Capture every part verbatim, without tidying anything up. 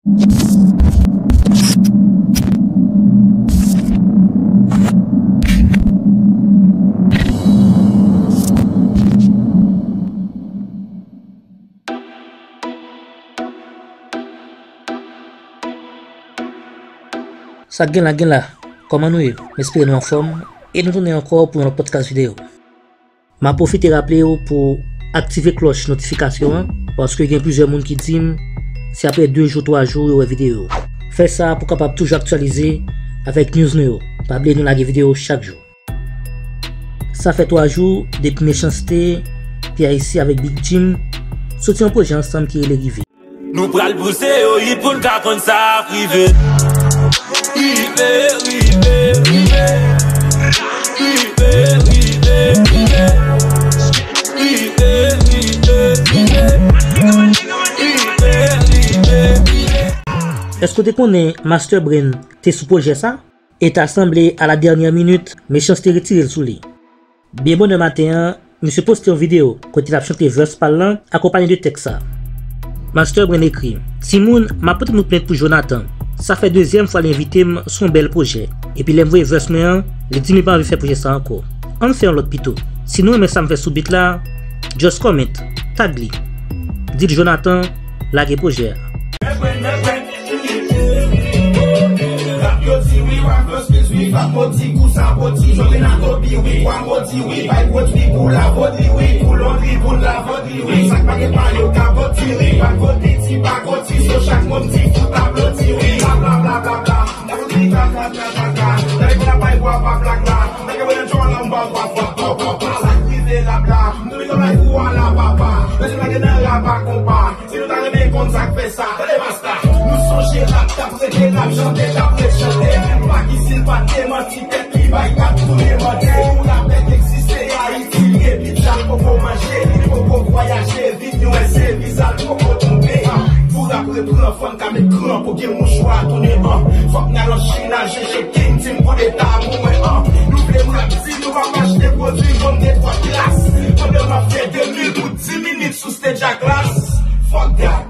Sa k gen la, gen la. Kòman nou ye? M espere nou anfòm. E nou tounen ankò pou yon lòt podcast videyo. M ap pwofite raple w pou aktive klòch notifikasyon an, paske gen plizyè moun ki di m se apre de jou, twa jou yo wè videyo yo. Fè sa pou w kapab toujou aktyalize avèk news nou yo. Pa bliye nou lage videyo chak jou. Sa fè twa jou depi Mechanste, P I C avèk Big Jim soti yon pwojè ansanm ki rele Rive. Nou pral pouse yo hit pou n ka konn sa ap rive. Rive, rive, rive. Rive, rive, rive. Rive, rive, rive. Rive, rive, rive. Èske w te konnen Master Brain te sou pwojè sa? E ta sanble, a la dènyè minit, Mechanste retire l sou li. Byen bonè maten an, misye poste yon videyo kote l ap chante verse pa l lan, akonpaye de tèks sa. Master Brain ekri, "Timoun, m ap pote nou plent pou Jonathan. Sa fè dezyèm fwa l envite m sou yon bèl pwojè. Epi lè m voye verse mwen an, li di m li pa anvi fè pwojè sa ankò. Ann fè yon lòt pito. Si nou renmen sa m fè sou beat la, just comment, tag li. Di l Jonathan lage pwojè a." Rap yo di wi, rap yo spes wi, fap modi, kou sa modi, jòv Renato bi wi, kwa modi wi, bay gwòt wi, kou la vòt li wi, kou lòt li, kou la vòt li wi, sa k pa gen pa yo ka vòt li wi, pa vòt li, ti pa vòt li, so chak moun di fout aplodi wi, bla bla bla bla bla, modi bla bla bla bla bla, lè moun ap bay bwa pa blak la, nèg yo voye djòl anba bwa pa pa pa pa, sa k rive la bla, m tou vin nan bay kou a la papa, mèsi lage nan rap a konpa. Si nou ta renmen konn sa k fè sa, tande masta. Nou sonje rap t ap rete rap, chante t ap ret chante. Pak isil pa t demanti, tèt li bay kat pou demante. Pou lapè k egziste Ayiti, epi chat poko manje, li poko vwayaje, vin yon wè se vizal poko tonbe. Pou rap repran, fò n ka met kran, pou gen mouchwa tounen an. Fòk n al an Chin, al chèche King Tim koudeta pou mwen an. Nou vle rap, si nou p ap achte pwodui, ban m de twa glas. Pandan m ap fè de mil pou di minit sou stage a glas. Fuck that.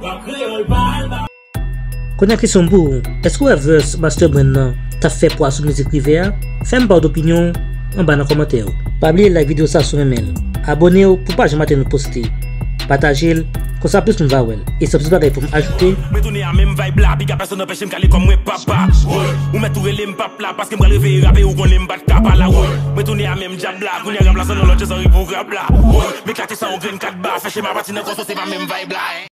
Kounye a kesyon m pou ou, èske w wè verse Master Brain nan t ap fè pwa sou mizik Rive a? Fè m pa w dopinyon w anba nan kòmantè yo. Pa bliye like videyo sa si w renmen l. Abòne w pou w pa janm rate nou poste. Pataje l, konsa plis moun va wè l. E san plis bagay pou m ajoute. Mwen tounen a menm vibe la, piga pèsonn anpeche m kale kòm mwen papa. Woy, ou mèt tou rele m pap la, paske m pral reveye rape, ou konnen m pa t ka pa la. Woy, mwen tounen a menm djab la, kounye a rap la se nan lòt jan san ri pou rap la. Woy, m eklate san yon grenn kat ba, fè chema pati nan kò, se pa menm vibe la.